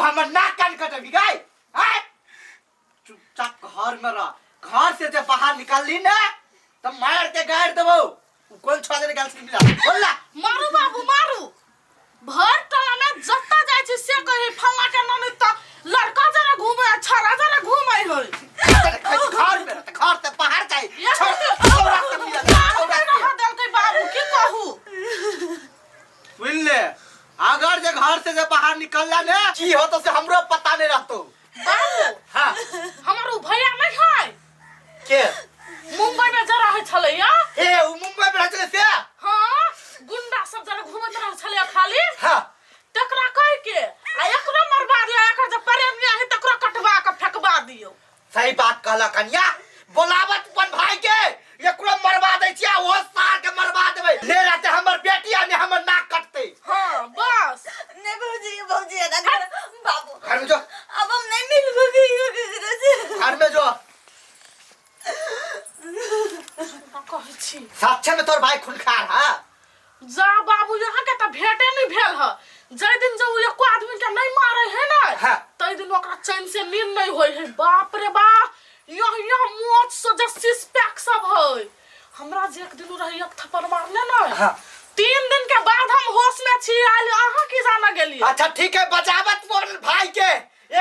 हमर नाक कान कटबी गई आय चुपचाप घर में रह घर से जब बाहर निकलली ना तो मार के गाड़ देबो उ कोन छुआ देने गाल से मिला बोल ना मारू बाबू मारू भर टोला में जत्ता जाइ छी से कही फल्ला के ननद त लड़का जरा घूमे आ छड़ा जरा घूमे होय घर में रह घर से बाहर जाई छोड़ छौरा से मिला छौरा से रह देलकै बाबू की कहू सुन ले अगर जे घर से जे बाहर निकलला ने की होतो से हमरो पता नहीं रहतो बाबू हाँ हमर उ भैया नहीं है के मुंबई में जरा है छलैया ए उ मुंबई में रहै छलै से हाँ गुंडा सब जरा घूमत रह छलैया खाली हाँ तकरा कह के आ एकरो मरवा दिया एकर जे प्रेम है तकरो कटवा के फेंकवा दियो सही बात कहला कन्या बोलावत अपन भाई के एकरो मरवा दै छियै ओहो सार के मरवा देबै ले रहते हमर बेटी आ ने हमर नाक कटतै हाँ बस नहीं भौजी भौजी ऐसा नहीं करो। बाबू घर में जो अब हम नहीं मिलबो केकरो से घर में जो कहै छी सच्चे में तोर भाई खुनखार है जा बाबू यहाँ के तऽ भेटे नहीं भेल ह जाहि दिन जब एको आदमी के नहीं मारे है ना हाँ। तै दिन ओकरा चैन से नींद नहीं होय है बाप रे बाप यह यह मोच से जे सिक्स पैक सब है हमरा जे एक दिन रही एक थप्पड़ मारने ना हाँ। 3 दिन के बाद हम होश में छी आयल अहाँ की जाना गेलिए अच्छा ठीक है बचावत अपन भाई के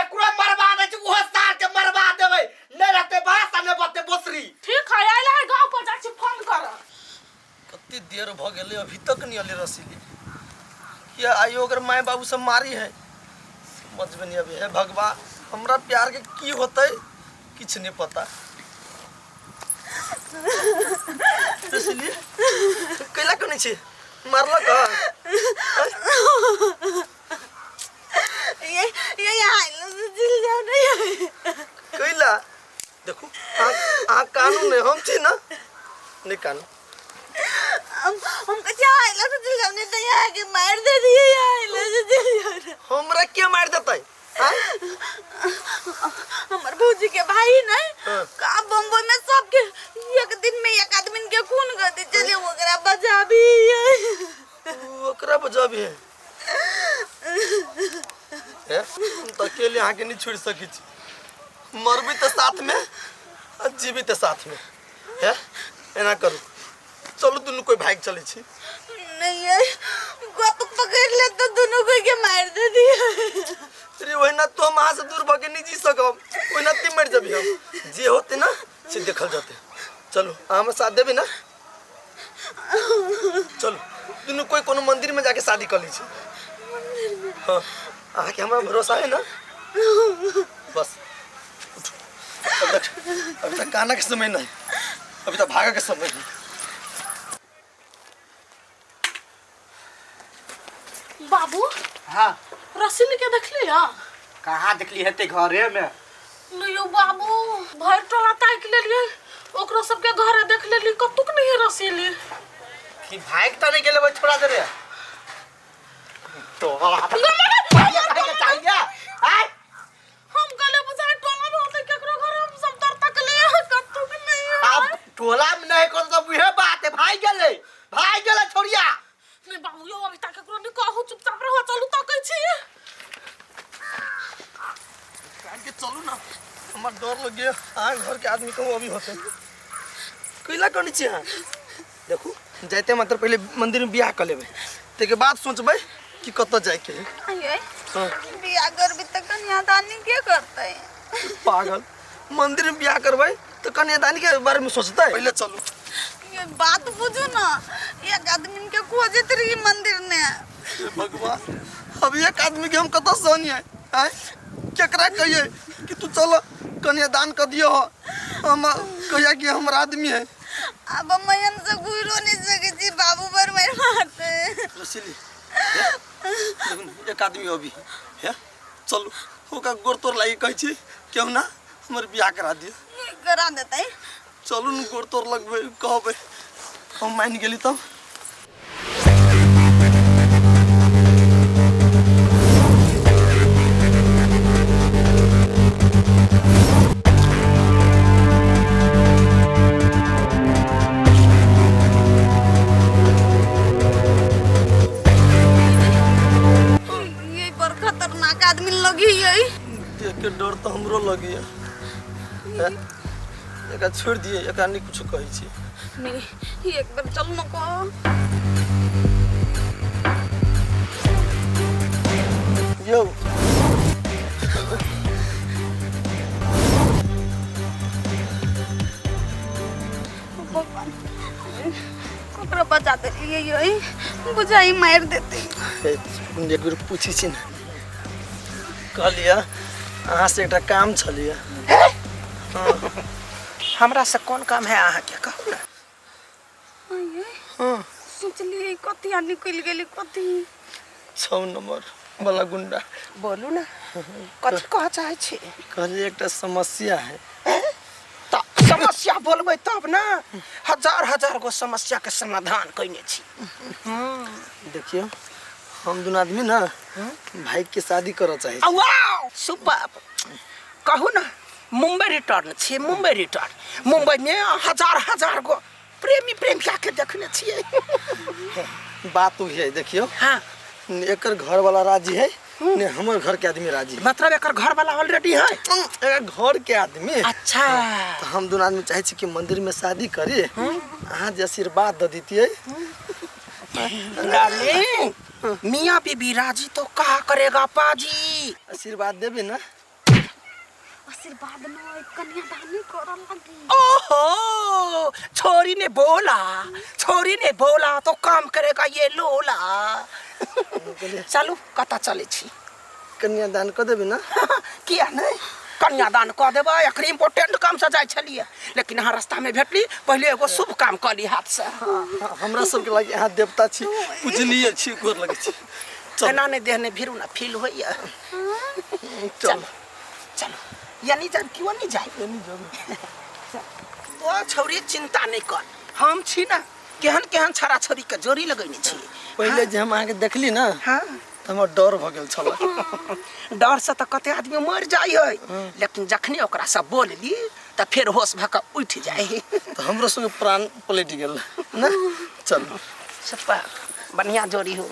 एकरो मरवा दै छै ओहो सार के मरवा देबै नहीं रहते बास आ नहीं बते बोसरी ठीक है आयल है गाँव पर जाइ छी फोन कर कते देर भऽ गेलै अभी तक नहि अयलै रसीली किया आइयो ओकर माय बाबू सब मारी है समझमे नहि अबै है भगवान हमरा प्यारके की होतै किछु नहि पता रसीली कैला कोने छी मारलक हँ? ये ये यहाँ दिल जाओ नहीं कैला देखू अहाँ अहाँ कानू नहि हम छी ने नहि कानू हम हम कच्चा आइला से दिल जाओ नहीं तो यहाँ के मार दे दिए यहाँ आइला से दिल जाओ हमरा के मारि देतै आँय? हमर भौजी के भाई नहीं हाँ। का बम्बई में सबके एक दिन में एक आदमी के खून कर दे चले ओकरा बचाबी उ ओकरा बजाबी है हे, हम तऽ अकेले अहाँके नहि छोड़ि सकै छी मरबी तऽ साथमे आ जीबी तऽ साथमे हे एना करू चलू दुनू कोइ भागि चलै छी नहीं ये गप पकड़ ले तो दोनों कोई के मार दे दिए अरे ओहिना तो हम अहाँ से दूर भऽ के नहि जी सकब ओहिना ती मरि जबी हम जे होते ना से देखल जेतै चलू अहाँ हमर साथ देबै ना चलू दुनू कोइ कोनो मंदिर में जाके शादी कऽ लै छी हाँ अहाँके हमरा भरोसा है ना बस उठू। अब तक अभी तक काना के समय नहीं अभी तक भागा के समय है बाबू हाँ रसीली के देखली हा कहाँ देखली हेतै घरे में नहीं यौ बाबू भरि टोला ताकि लेलियै ओकरो सबके घरे देख लेली कतुक नहीं है रसीली कि भाग तऽ नहीं गेलै छोड़ा दे रे तो चाहिए आय हम गले बुझाय टोला में होते केकरो घर हम सब तर तकले कतुक नहीं है अब टोला में नहीं कोनो तो उहे बात है भाग गेलै भाग गेलै छोड़िया नहीं बाबू यौ अभी तक केकरो नहीं कहू चुपचाप रहो चलू तकै छी के चलू ना हमरा डर लग गया अहाँ घर के आदमी कहूँ अभी होते कैला करनी छी अहाँ देखू जाइते मात्र पहिले मंदिर में बियाह कऽ लेबै ताहिके बाद सोचबै कि कतऽ जाइके है अये हाँ, बियाह करबी तऽ कन्यादानी के करतै पागल मंदिर में बियाह करबै तऽ कन्यादानी के बारे में सोचतै पहिले चलू ये बात बुझू ना एक आदमी के खोजैत रही मंदिर ने हे भगवान अब एक आदमी के हम कतऽ से आनियै आँय केकरा कहियै कि तू चल कन्यादान कऽ दियौ हम कहिया कि हमर आदमी है अब मयन से घुरो नहीं सके छी बाबू पर मार मारते रसीली देखू ने, एक आदमी अभी है चलू ओकरा गोर तोर लागि कहै छी केहू ना हमर बियाह करा दिअ करा देते चलू ने गोर तोर लगबै कहबै हम मानि गेली तब ये बरखा तो खतरनाक आदमी लगी है। देख के डर तो हमरो लगी है। एकरा छोड़ दिए, एकरा नहीं कुछ कहै छी। नहीं, एक बार चल न को। यौ भगवान, ककरो बचा देलिए यही बुझाई मार देते। एक बेर पूछै छी ने। कहलियै अहाँ से एकटा काम छलियै। हमरा से कोन काम है अहाँके, कहू ने। हाँ। सोचलिए कथी आ निकलि गेली कथी। 6 नंबर वाला गुंडा। बोलू ने, कथी कहऽ चाहै छी? कहलियै एकटा समस्या है। तऽ समस्या बोलबै तब ने, हजार हजार गो समस्या के समाधान कयने छी। देखियौ, हम दुनू आदमी ना भाई के शादी करऽ चाहै छी। Wow, super. कहू ने, मुंबई रिटर्न छी, मुंबई रिटर्न। मुंबई में हजार हजार गो प्रेमी प्रेमिका के देखने छियै। बात ओ है, देखियौ। हाँ। एकर घर वाला राजी है ने हमर घर के आदमी राजी है। मतलब एकर घर वाला ऑलरेडी है? एकर घर के आदमी। अच्छा। तो हम दोनों आदमी चाहे छी कि मंदिर में शादी करी, अहाँ जे आशीर्वाद दे दीतियै। डार्लिंग, मियाँ बीबी राजी तो का करेगा पाजी? आशीर्वाद देबे ना? आशीर्वाद न, कन्यादान नहीं करऽ लागी। ओहो, छोरी ने बोला, छोरी ने बोला तो काम करेगा ये लोला। चलू, कतऽ चलै छी? कन्यादान कऽ देबे ना? किया नहीं, कन्यादान कऽ देबै। एखन इम्पोर्टेंट काम से जाइ छलियै, लेकिन अहाँ रास्ता में भेटली, पहिले एगो शुभ काम कऽ ली हाथ से। हमरा सबके लागी अहाँ देवता छी, पूजनीय छी, गोर लगै छी। चल। एना नहि देह नहि भिरू ना फील होइया। चल चलो, यानी जान क्यों नहीं जाए? यानी जान। ओ छौरी चिंता नहीं कर, हम छी ना केहन केहन छड़ा छौरी के जोड़ी लगैने छी। पहिले जे हम अहाँके देखली ना, हाँ, तऽ हमर डर भऽ गेल छल। डर से तऽ कते आदमी मरि जाइ है, लेकिन जखने ओकरा से बोलली तऽ फेर होश भऽ कऽ उठि जाइ है। तऽ हमरो संगे प्राण पलटि गेल ना। चल सुपर, बढ़िया जोड़ी हो।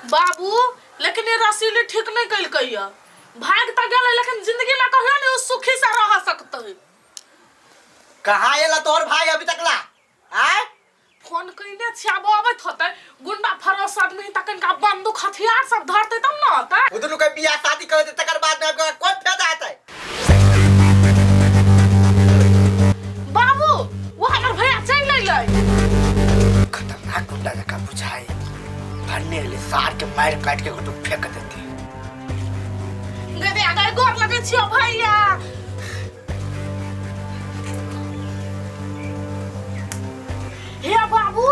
बाबू, लेकिन ये रसीली ठीक नहीं कलकै है, भाग तऽ गेलै लेकिन जिंदगी में कहियो नहीं सुखी से रह सकतै। कहाँ एला तोहर भाई अभी तक ला? आय फोन कइने छी, आब अबैत होतै। गुंडा फरोस आदमी तऽ कनिका बंदूक हथियार सब धरतै तब न होतै। ओ दुनू के बियाह शादी करतै तकर बाद में कोन फायदा हेतै? बाबू, वो हमर भैया चलि अयलै। खतरनाक गुंडा जकाँ बुझाइ, भन्ने एलै सार के मारि काटि के कतौ फेंक देतै। गए गए, गोर लगै छियौ भैया। हे बाबू,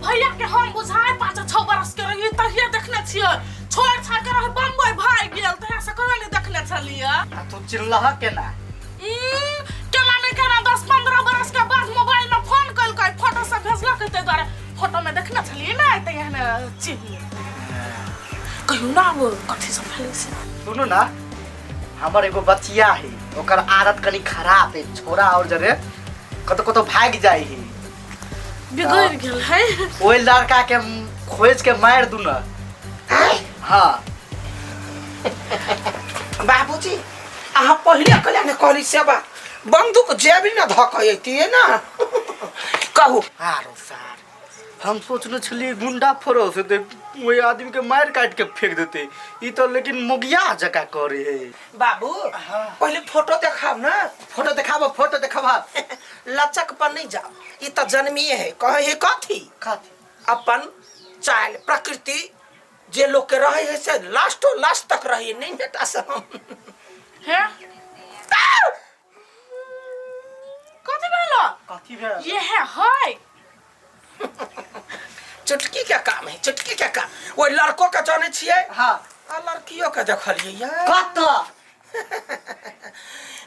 भैया के हम बुझाए 5-6 बरस के रहिए तहिए देखने छियै, छोड़ छाड़ के रहे बम्बई भाग गेल, तहिया से कहियो नहीं देखने छलियै। आ तू चिल्लह केना? केना नहीं केना, 10-15 बरस के बाद मोबाइल में फोन कलकै, फोटो सब भेजलकै, ताहि दुआरे फोटो में देखने छलियै ने, तहिया ने चिन्हलियै। कहियो ना वो कथी सब भेलै से। सुनू ना, हमर एगो बचिया है, ओकर आदत कनी खराब है, छोरा और जरे कतौ कतौ भागि जाइ है, बिगड़ गेल है। ओहि लड़का के खोज के मारि दू ना। हाँ बाबूजी, अहाँ पहिले कल्या ने कहली से बात, बंदूक जेबी न धऽ के अयतियै ना। कहू। आरो सार, हम सोचने छलियै गुंडा फरोस हेतै, ओहि आदमी के मारि काटि के फेंक देतै, ई तऽ लेकिन मोगिया जकाँ करे है। बाबू, पहिले फोटो देखाब ना। फोटो देखाबो, फोटो देखाबो। लचक पर नहीं जाओ, ई तऽ जन्मिए है। कहे है कथी? कथी? अपन चाल प्रकृति जे लोग के रहे है से लास्टो लास्ट तक रहे, नहीं बेटा सब। हे कथी भेलो? कथी भेल? ये है है चुटकी के काम है, चुटकी के काम। ओहि लड़को के जाने छियै? हाँ। आ लड़कियों के देखलियै यार। कतऽ?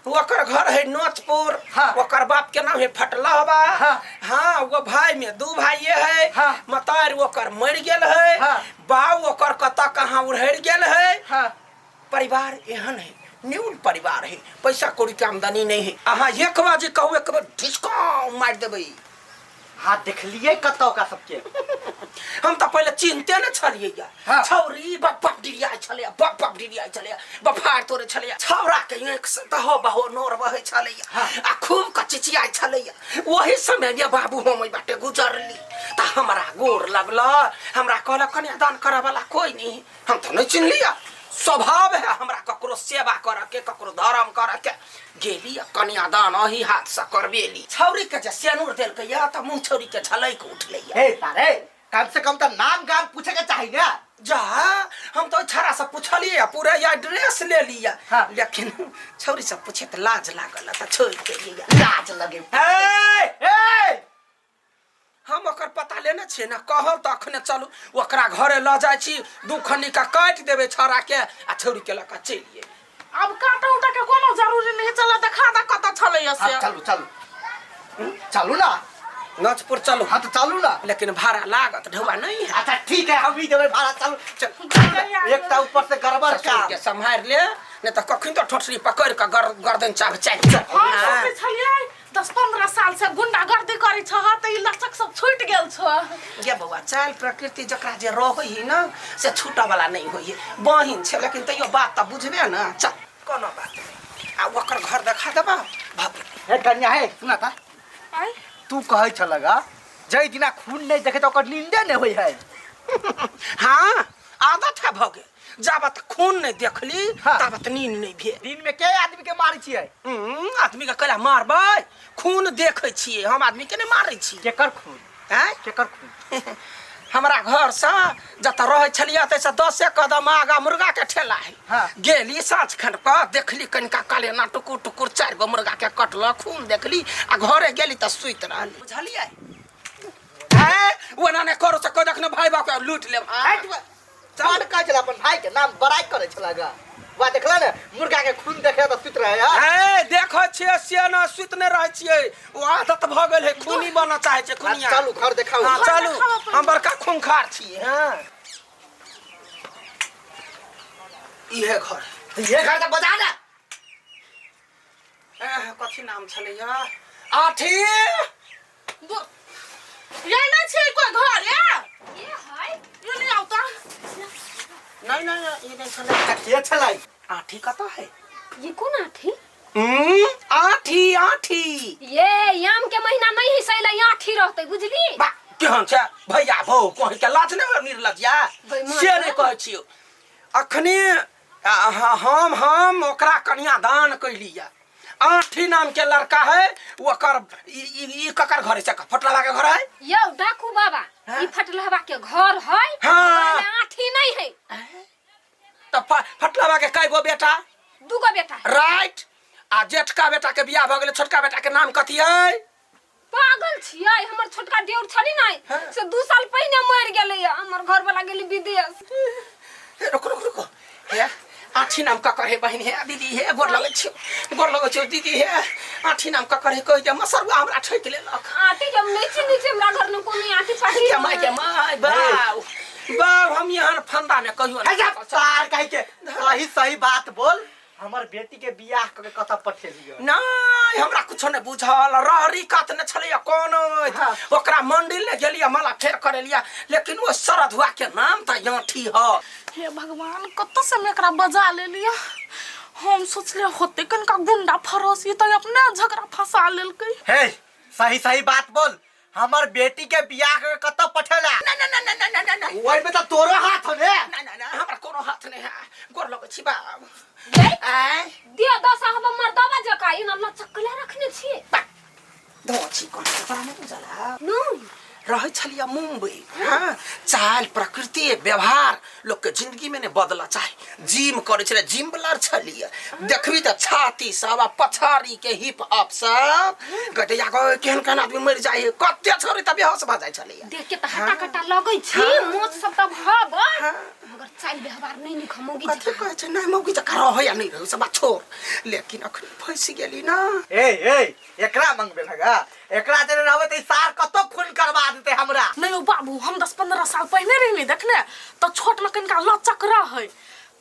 ओकर घर है नोचपुर। हाँ। ओकर बाप के नाम है फटलहबा। हाँ। हाँ, वो भाई में 2 भाई है। हाँ। मतार ओकर मर गेल है। हाँ। बाऊ ओकर कतऽ कहाँ उड़हरि गेल है। हाँ। परिवार एहन है, न्यून परिवार है, पैसा कौड़ी के आमदनी नहीं है। अहाँ एक बार जे कहू, एक बार डिस्काउंट मारि देबै। हाँ देखलिए कतौ का सबके। हम तऽ पहिले चिन्हते ने छलियै या। हाँ। छौरी बप बप डिरियाइ छलैया, बप बप डिरियाइ छलैया, बफार तोड़ै छलैया, छौरा के आँखि से दहो बहो नोर बहै छलैया। हाँ। आ खूब के चिचियाइ छलैया। ओही समय में बाबू हम ओहि बाटे गुजरली तऽ हमरा गोर लगल, हमरा कहलक कन्यादान करऽ वाला कोई नहीं। हम तऽ नहीं चिन्हलियै। स्वभाव है हमरा ककरो सेवा करऽ के, ककरो धर्म करऽ के। गेली आ कन्यादान अही हाथ से करबेली। छौरी के जे सेनुर देलकै या तऽ मुँह छौरी के झलकि उठलै या। हे तारे, कम से कम तो नाम गाम पूछे के चाहिए ना। जा, हम तो छड़ा से पूछलिए पूरा एड्रेस ले लिया। हाँ। लेकिन छौरी से पूछे तऽ लाज लागल तऽ छोड़ देलियै। लाज लगे। हे! हे! हम ओकर पता लेने छियै ने, कहब तऽ अखने चलू ओकरा घरे लऽ जाइ छी, दू खन्नी के काटि देबै छौड़ा के आ छौरी के लऽ कऽ चलि एबै। आब काटा उटा के कोनो जरूरी नहीं, चल देखा दे कतऽ छलैया से। हाँ, चलू चलू चलू ना। नचपुर चलू। हाँ तो चलू ना। लेकिन भाड़ा लागत ढौआ नहीं है। अच्छा ठीक है, हम ही देबै भाड़ा, चलू चल। एक ता ऊपर से गड़बड़ ससुर काम। के सम्हारि ले, नहीं तऽ कखन तो ठोठरी पकड़ के गर्दन चाप चापि हम सोचै छलियै 10-15 साल से गुंडागर्दी करै छह तऽ ई लचक सब छूटि गेल छह। ये बौआ, चाल प्रकृति जकरा जे रहै है ना से छूटऽ वाला नहीं होइ है। बहिन छै लेकिन तैयो बात तऽ बुझबे ना। चल कोनो बात नहीं, आ ओकर घर देखा देबा भाभी। हे कन्या, हे सुना था, आय? तू कहै छलगा जै दिना खून नहीं देखे तऽ ओकर नींदे नहीं होइ है। हाँ आदत है भऽ गेल, जाबत खून नहीं देखली हाँ। ताबत नींद नहीं भेल। दिन में के आदमी के मारै छियै? आदमी के कैला मारबै, खून देखै छियै हम, आदमी के नहीं मारै छियै। केकर खून? आँय? केकर खून? हमरा घर से जतऽ रहै छलियै तैसँ 10 कदम आगा मुर्गा के ठेला है। हाँ। गेली साँझ खन कऽ देखली कनिका काले ना टुकुर टुकुर 4 गो मुर्गा के कटल, खून देखली आ घरे गेली तऽ सुति रहली। बुझलियै? आँय? ओना नहि करू से कोइ देखने भाय बाप के लूटि लेब। हट बा। चल कहै छला अपन भाई के नाम बड़ाई करै छला गा। वा देखला ने मुर्गा के खून देखे तऽ सुति रहै है। ए, देखै छियै से न सुति नहि रहै छियै, ओ आदत भऽ गेल है, खूनी बनऽ चाहै छै खूनिया। चलू घर देखाउ। हाँ, चलू, देखाउ अपन। हम बड़का खूंखार छियै। हाँ। इहे घर। इहे घर तऽ बजा ने। कथी नाम छलैया? आठी। ये नहीं छियै कोई घर या? ये है। ये नहीं आवता। नहीं नहीं नहीं, ये नहीं छलै। के छलै? आठी कतऽ है? ये कोन आठी? आठी आठी। ये याम के महीना नहीं है सैला आठी रहते बुझली? बा केहन छै भैया भौ, कहीं के लाज नहीं निर्लज्जा बेईमान से नहीं है। कहै छियौ। अखनी हम ओकरा कन्यादान कैलिया। आठी नाम के लड़का है, ओकर ई ककर घर है? फटलवा के घर है? यौ डाकू बाबा, हाँ? ई फटलवा के घर है। हाँ। आठी नहीं है। त फटलवा के कय गो बेटा? 2 गो बेटा। राइट। आ जेठका बेटा के बियाह भ गेलै, छोटका बेटा के नाम कथी है? पागल छियै, हमर छोटका देउर छली नै हाँ। से 2 साल पहिने मरि गेलै, हमर घर वाला गेली विदेश। हे, रुको रुको रुको, हे आठी नाम ककर हे बहिन? हे दीदी, हे गोर लगै छियौ, गोर लगै छियौ दीदी। हे आठी नाम ककर हे कहि दे, मसरुआ हमरा ठकि लेलक। आठी हम नै चिन्है छियै, हमरा घर में कोनो आठी पाठी के my के my, बाउ बाउ, हम यहाँ फंदा में कहियो हे जा, सार कहि के सही सही बात बोल, हमर बेटी के बियाह क के कतऽ पठेलियै? नहीं, हमरा कुछो नहीं बुझल, रहरी कत ने छलैया कोनो। हाँ। ओकरा मंदिर ले गेलियै, माला फेर करेलियै, लेकिन ओ सरधुआ के नाम तऽ आठी ह। हे भगवान, कतऽ से हम एकरा बजा लेलियै? हम सोचलियै होते कनिका गुंडा फरस, ई तऽ अपने झगड़ा फंसा लेलकै। हे सही सही बात बोल, हमर बेटी के बियाह के कतऽ पठेला? ना ना ना ना ना ना ना। ओहि में तऽ तोरो हाथ हो ने। ना ना ना, हमरा कोनो हाथ नहीं है, गोर लगै छी बाब। आँय? दे दस हम मर्दबा जका एना लचकले रखने छियै। बा, धो छी कोन तोरा नहि बुझल है? नहीं। रहै छलियै मुंबई। हाँ, चाल प्रकृति व्यवहार लोक के जिंदगी में ने बदला चाहे। जिम करै छलै, जिम वाला छलियै, देखबी तऽ छाती सब आ पछाड़ी के हिप अप सब गटैया के केहन केहन आदमी मरि जाइ है, कते छोरी तऽ बेहोश भऽ जाइ छलैया। देख के तऽ हटा कटा लगै छी, मोच सब तऽ भऽ गेल, मगर चाल व्यवहार नहीं नीक मौगी कथी जकाँ। कहै छै? नहि मौगी जकाँ रहै या नहि रहै सब बात छोड़, लेकिन अखन फँसि गेली ना। ए ए, एकरा मंगबे लगा, एकरा जने रहबै तऽ ई सार कतौ खून करवा देतै हमरा। नहीं ओ बाबू, हम 10-15 साल पहिने रहिनी देखने तऽ छोट में कनिका लचक रहै,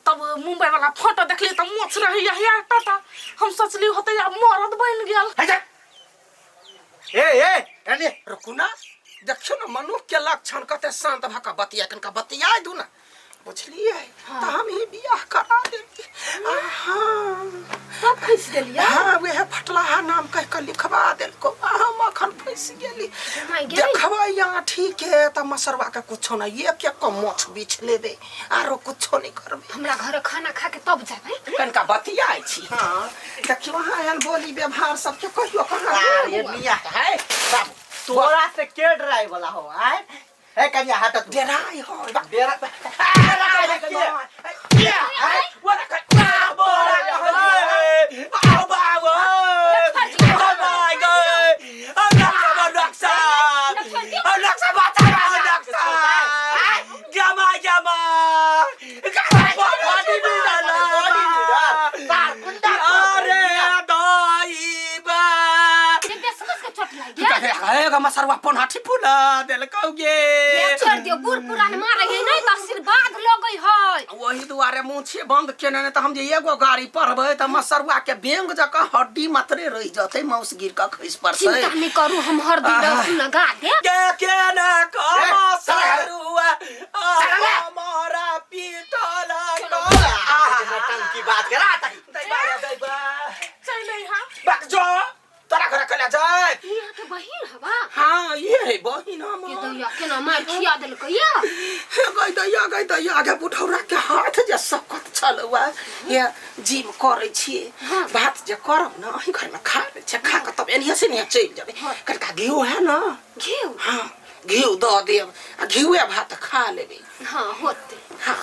तब मुंबई वाला फोटो देखली तऽ मोछ रही यही टाटा, हम सोचली होते आब मरद बनि गेल। हे जा, ए ए एने रुकू ना, देखियौ ना मनुख के लक्षण कते शांत भऽ कऽ बतिया, कनिका बतियाय दू ना, बुझलियै? तऽ हम ही बियाह करा देली। तब फंसि गेलियै? हाँ, वएह फटलाहा नाम कहि कऽ लिखवा देलको, आ हम अखन फंसि गेली। माय गेली। देखबै यहाँ ठीक है तऽ मसरवा के कुछो नहि, एक एक कऽ मोछ बीछ लेबै, आरो कुछो नहि करबै। हमरा घर खाना खा के तब जेबै। कनिका बतियाइ छी। हाँ, देखियौ अहाँ एहन बोली व्यवहार सबके कहियो कहाँ। अरे मियां है बाबू, तोरा से के डराय वाला हो? आय ए कन्या, हट तू। डेराइ हो डेरा बेसकस के चोट लागि गेल। मसरवा पोनाठी फुला देलकौ गे। ये छोड़ दियो, बूढ़ पुरान मारे है नहीं तऽ आशीर्वाद लगै है। वही दुआरे मुँह छियै बंद केने, नहि तऽ हम जे एगो गाड़ी पढ़बै तऽ मसरुआ के बेंग जकाँ हड्डी मात्रे रहि जतै, माउस गिर कऽ खसि पड़तै। चिंता नहीं करू, हम हरदी लहसुन लगा देब। के के ना कमसरुआ हमरा पीटल की बात करा दैबा दैबा। चलि अइहा। बाक जो तोरा घर कला जाय। यहाँ के बहिन हवा? हाँ, ये है बहिन हमर। ये दैया केना मार खिया देलकै या। गई दैया, गई दैया, आगे बुढ़ौरा के हाथ जे सकत छल वा, ये जिम करै छियै। भात जे करब न अही घर में खा लै छियै, खा कऽ तब एनिहे से एनिहे चलि जेबै। कनिका घिउ है न? घिउ? हाँ, घिउ दऽ देब आ घिउए भात खा लेबै। हाँ, होतै। हाँ।